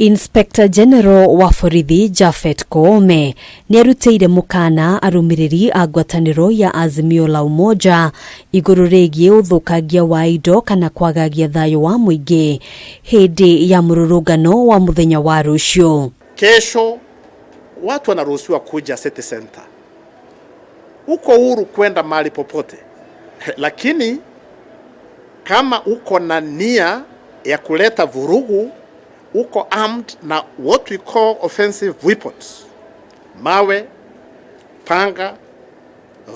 Inspector General wa borithi Japhet Koome nĩarutĩire mũkana arũmĩrĩri a ngwatanĩro ya Azimio la Umoja igũrũ rĩgiĩ ũthũkangia wa indo kana kwagagia thayũ wa mũingĩ hĩndĩ ya mũrũrũngano wa mũthenya wa rũciũ. Kesho watu wanaruhusiwa kuja City Center, uko huru kwenda mahali popote, lakini kama uko na nia ya kuleta vurugu, uko armed na what we call offensive weapons, mawe, panga,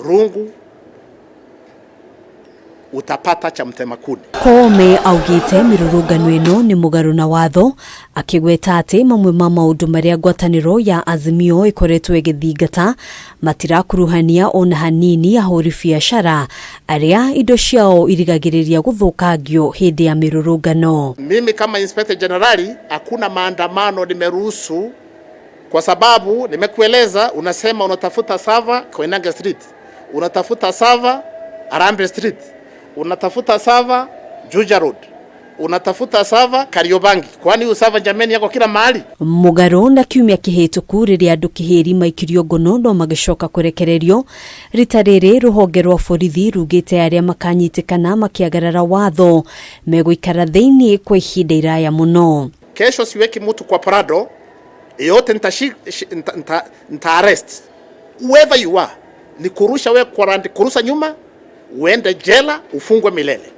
rungu, utapata cha mtema kuni. Koome augĩte mĩrũrũngano ĩno nĩ mũgarũ na watho, akĩgweta atĩ mamwe ma maũndũ marĩa ngwatanĩro ya Azimio ĩkoretwo ĩgĩthingata matirakuruhania ona hanini ahũri biacara arĩa indo ciao irigagĩrĩria gũthũkangio hĩndĩ ya mĩrũrũngano. Mimi kama Inspector Generali hakuna maandamano nimeruhusu, kwa sababu nimekueleza, unasema unatafuta server Koinange Street, unatafuta server Harambee Street, unatafuta server Juja Road, unatafuta server Kariobangi. Kwani huyu server jameni yako kila mahali? Mũgarũ na kiumia kĩhĩtũku rĩrĩa andũ kĩhĩri maikirio ngono no magĩcoka kũrekererio, rita rĩrĩ rũhonge rwa borithi rugĩte arĩa makanyitĩkana makĩagarara watho megũikara thĩinĩ kwa ihinda iraya mũno. Kesho siweki mtu kwa Prado yote nita arrest whoever you are, ni kurusha we kwa Land Cruiser nyuma, uende jela ufungwe milele.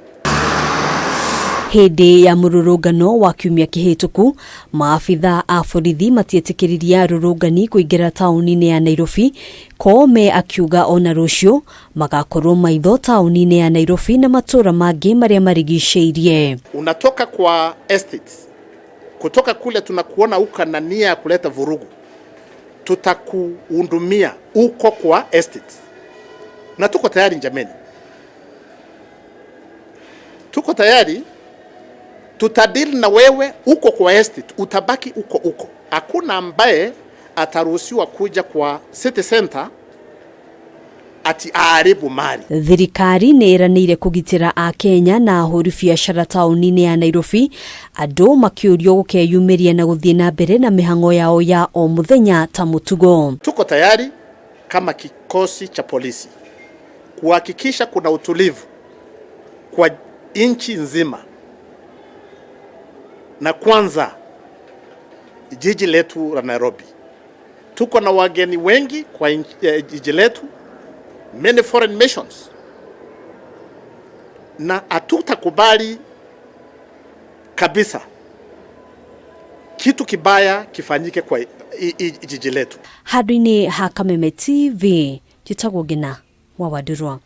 Hĩndĩ ya mũrũrũngano wa kiumia kĩhĩtũku, maabitha a borithi matietĩkĩririe arũrũngani kũingĩra taũni-inĩ ya Nairobi. Koome akiuga ona rũciũ magakorwo maitho taũni-inĩ ya Nairobi na matũũra mangĩ marĩa marigicĩirie. Unatoka kwa estates, kutoka kule tunakuona uko na nia ya kuleta vurugu, tutakuhudumia uko kwa estate, na tuko tayari jameni, tuko tayari, tutadili na wewe uko kwa estate, utabaki uko uko. Hakuna ambaye ataruhusiwa kuja kwa city center ati aharibu mali. Thirikari nĩ ĩranĩire kũgitĩra Akenya na ahũri biacara taũni-inĩ ya Nairobi, andũ makĩũrio gũkeyumĩria na gũthiĩ na mbere na mĩhang'o yao ya o mũthenya ta mũtugo. Tuko tayari kama kikosi cha polisi kuhakikisha kuna utulivu kwa nchi nzima, na kwanza jiji letu la Nairobi. Tuko na wageni wengi kwa jiji letu, many foreign missions, na hatutakubali kabisa kitu kibaya kifanyike kwa jiji letu. Handũ-inĩ ha Kameme TV, njĩtagwo Ngina wa Wandũrwa.